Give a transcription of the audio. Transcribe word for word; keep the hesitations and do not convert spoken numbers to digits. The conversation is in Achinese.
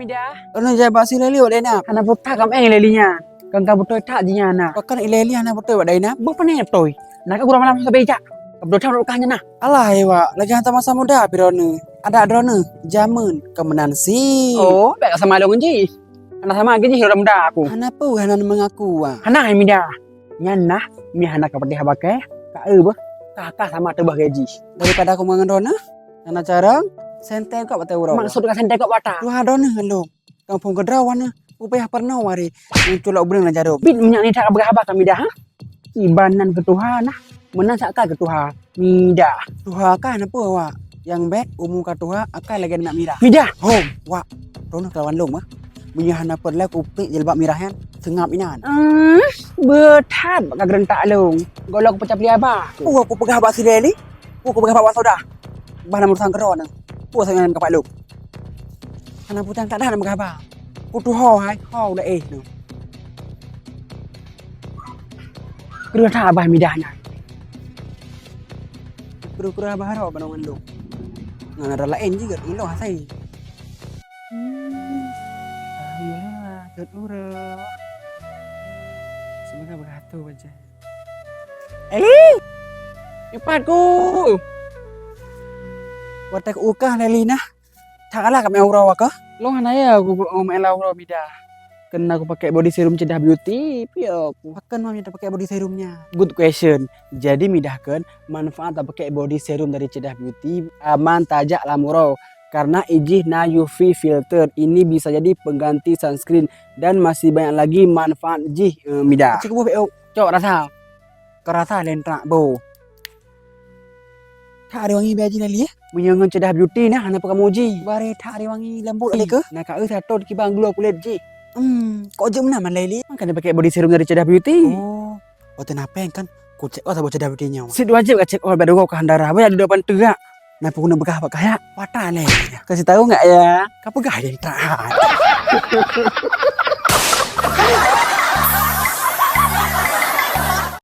Mida. Anu jai bak si Leli wak Dainab. Hana buta kam eh Leli nyan. Kan ka beutôi that jih nyan na. Pakon Leli hana beutôi wak Dainab? Beuh pane beutôi. Na ka gurang malam sabe jak. Ka beutôi that ka nyan na. Alah, hai wak, lagèe hantom masa muda pih droeneuh. Adak droeneuh jameun keu meunan si. Oh, bèk sama lôn jih. Hana sama lagèe jih droeneuh muda aku. Hana peue hana mengaku wak. Hana hai Mida. Nyan nah, mi hana ka peudeh haba kèe, ka eu beuh, ka, ka sama teubah gaji. Daripada aku meungon droeneuh, hana carông, sentée kok watèe uroe. Maksud ka sentée kok bata? Tuha droeneuh ngon lôn. Kampung keudroe wana, upayah peurunoe wari, nyang culok beureung lam jaroe. Bit minyak ni that ka peugah haba ka Mida, ha? Iban nan keu tuha nah, meunan sak ka keu tuha. Mida. Tuha ka na peue, wak? Nyang bèk umu ka tuha akai lagèe minyak mirah. Mida. Hom, wak. Droeneuh kalawan lôn, mah. Meunyoe hana peureulèe kupék jilbab mirah nyan, seungab inan. Ah, beuthat bak ka geureuntak lôn. Gohlom kupeucah peuliaba. Peue kupeugah bak si Leli? Peue kupeugah bak Wan Sodah? Bah na meurusan keudroe nyan. Peue sapeue nyang kapak lôn? Hana peue tan, tak ada hana meuhaba. Kutuho hai, ho udah eh tu. Keudroe that abah Midah nyan. Keudroe-keudroe abah harok keunoe ngon lôn. Ngon orang laén jih ngon lôn asai. Hmm. Alhamdulillah, jeuet uroe. Semoga beureukat tu baca. Eli! Ipat ku! Watèe ku ukah Eli nah. That alah ka meu'ah uroe ka? Lôn hana ya ku meu'ah uroe Midah. Keureuna ku pakai body serum Cedah Beauty, piye ku. Pakon mami tapakek body serum nyan? Good question. Jadi Midah kan manfaat tapakek body serum dari Cedah Beauty aman tajak lam uroe. Karena ijih na U V filter. Ini bisa jadi pengganti sunscreen dan masih banyak lagi manfaat jih, eh, Midah. Cek boh, cok rasa. Ka rasa lentrak boh. That ari wangi bak jih Eli, eh? Meunyoe ngon Cedah Beauty nah, hana peue kamoe uji. Bareh that ari wangi lembut Eli keuh? Nah, ka eu satot kiban glo kulét jih. Hmm, kok jeuet meunan man Eli? Makanya pakai body serum dari Cedah Beauty. Oh, watèe na péng kan, ku check out saboh Cedah Beauty nyoe. Sit wajéb ka check out bak dua keuhan darah. Banyak duduk depan teurak. Napa guna peugah bak kaya? Patah lé. Kasih tahu nggak ya? Ka peugah je tak.